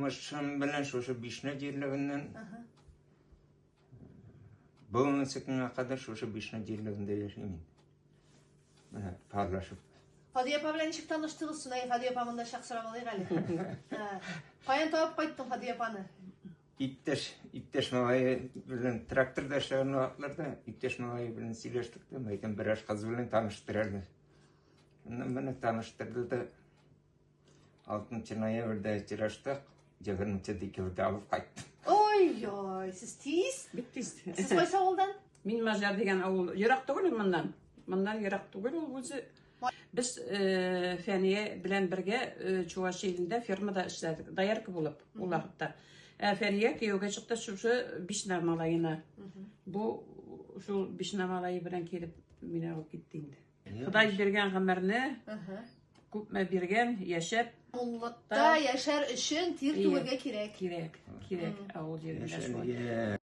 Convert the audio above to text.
Тумышым белән шушы Бишнә җирлегеннән. Бүгенге көнгә кадәр шушы Бишнә җирлегендә яшим инде. Менә парлашып. Фадия апа белән ничек таныштыгыз соң? Әй, Фадия апа монда чак сорап алыйк әле. Каян табып кайттың Фадия апаны? Иптәш, иптәш малае белән тракторда эшләгән вакытларда иптәш малае белән сөйләштек тә, әйтәм, берәр кыз белән таныштыр әле. Аннан менә таныштырды да 6 ноябрьдә очраштык, 20 декабрьдә алып кайттым. Ой-ой, сез тиз. Бик тиз. Сез кайсы авылдан? Мин Мажар дигән авыл. Ерак түгел моннан. Моннан ерак түгел ул үзе. Без э, Фәния белән бергә э, Чуваш илендә фермада эшләдек. Доярка булып ул вакытта. Ә Фәния кияүгә чыкты шушы Бишна малаена. Бу шул Бишна малае белән килеп мине алып китте инде. Ходай биргән гомерне күпме биргән, яшәп. Муллыкта яшәр өчен тир түгәргә кирәк. Кирәк, кирәк. Авыл җирендә шулай.